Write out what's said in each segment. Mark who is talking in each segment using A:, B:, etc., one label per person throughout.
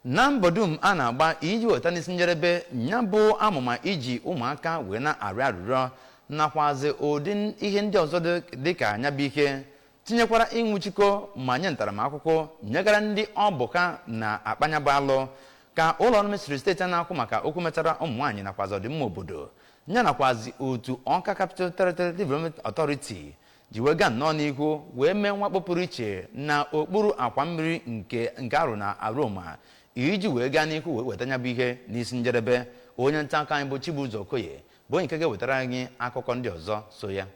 A: Na mbọ dum a na-agba iji weta n'isi njedebe ya bụ amụma iji ụmụaka wee na-arịọ arịrịọ nakwazi ụdị ihe ndị ọzọ dịka anya bụ ihe, tinyekwara ịnwụchikọ ma nye ntaramahụhụ nyegara ndị ọ bụ ha na-akpanya bụ alụ, ka ụlọ ọrụ ministri steeti a na-akwụ maka okwu metara ụmụ nwaanyị nakwazi ọdịmma obodo ya nakwazi otu Awka Capital Territory Development Authority ji wee gaa nnọọ n'ihu wee mee mwakpo pụrụ iche na okpuru akwa mmiri nke arụ na Aroma iji wee gaa n'ihu wee weta ya bụ ihe n'isi njedebe. Onye nta akụkọ anyị bụ Chibuzo Okoye bụ onye nke ga-ewetara anyị akụkọ ndị ọzọ so ya.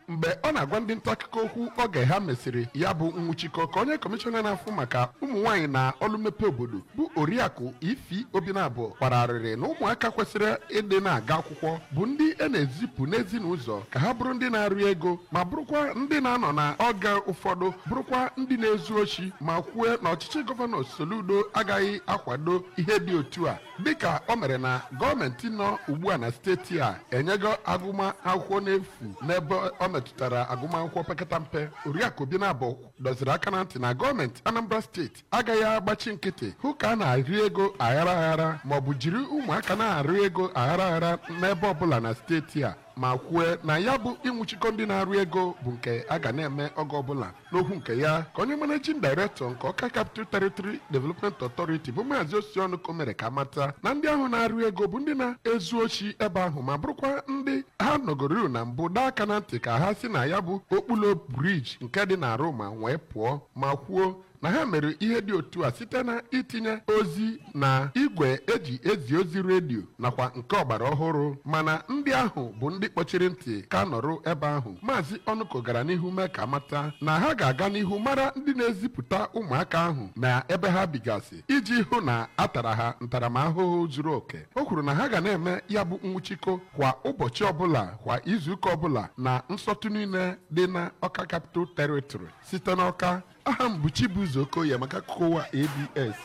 B: Mgbe ọ na-agwa ndị nta akụkọ okwu oge ha mesịrị ya bụ nwụchikọ, ka onye kọmishọna na-afụ maka ụmụ nwaanyị na ọlụ mmepe obodo bụ Oriakụ Ifi Obinabo kwara arịrị na ụmụaka kwesịrị ịdị na-aga akwụkwọ bụ ndị a na-ezipụ n'ezinụzọ ka ha bụrụ ndị na-arị ego ma bụrụkwa ndị na-anọ na oge ụfọdụ bụrụkwa ndị na-ezu oshi, ma kwue na ọchịchị Gọvanọ Soludo agaghị akwado ihe dị otu a, dịka o mere na gọọmenti nọ ugbu a na steeti a enyego agụmakwụkwọ n'efu n'ebe ọ metụtara agụmakwụkwọ pekata mpe. Oriakụ Obinabo dọziri aka na ntị na gọọmenti Anambra Steeti agaghị agbachi nkịtị hụ ka a na-arị ego aghara aghara maọbụ jiri ụmụaka na-arị ego aghara aghara n'ebe ọbụla na steeti a, ma kwue na ya bụ ịnwụchikọ ndị na-arụ ego bụ nke a ga na-eme oge ọbụla. N'okwu nke ya, ka onye managing director nke Awka Capital Territory Development Authority bụ Maazị Osiọnụko mere ka mata na ndị ahụ na-arụ ego bụ ndị na-ezu oshi ebe ahụ ma bụrụkwa ndị ha nọgoro na mbụ daa aka na ntị ka ha si na ya bụ Okpulo Bridge nke dị na Aroma wee pụọ, ma kwuo na ha mere ihe dị otu a site na itinye ozi na igwe eji ezi ozi redio nakwa nke ọgbara ọhụrụ, mana ndị ahụ bụ ndị kpọchiri ntị ka nọrọ ebe ahụ. Maazị Ọnụko gara n'ihu mee ka mata na ha ga-aga n'ihu mara ndị na-ezipụta ụmụaka ahụ na ebe ha bigasị iji hụ na a tara ha ntaramahụhụ zuru oke. O kwuru na ha ga na-eme ya bụ nwụchikọ kwa ụbọchị ọbụla, kwa izuụka ọbụla na nsọtụ niile dị na Awka Capital Territory. Site n'Ọka, aha m bụ Chibuzo Okoye maka akụkọ ụwa ABS.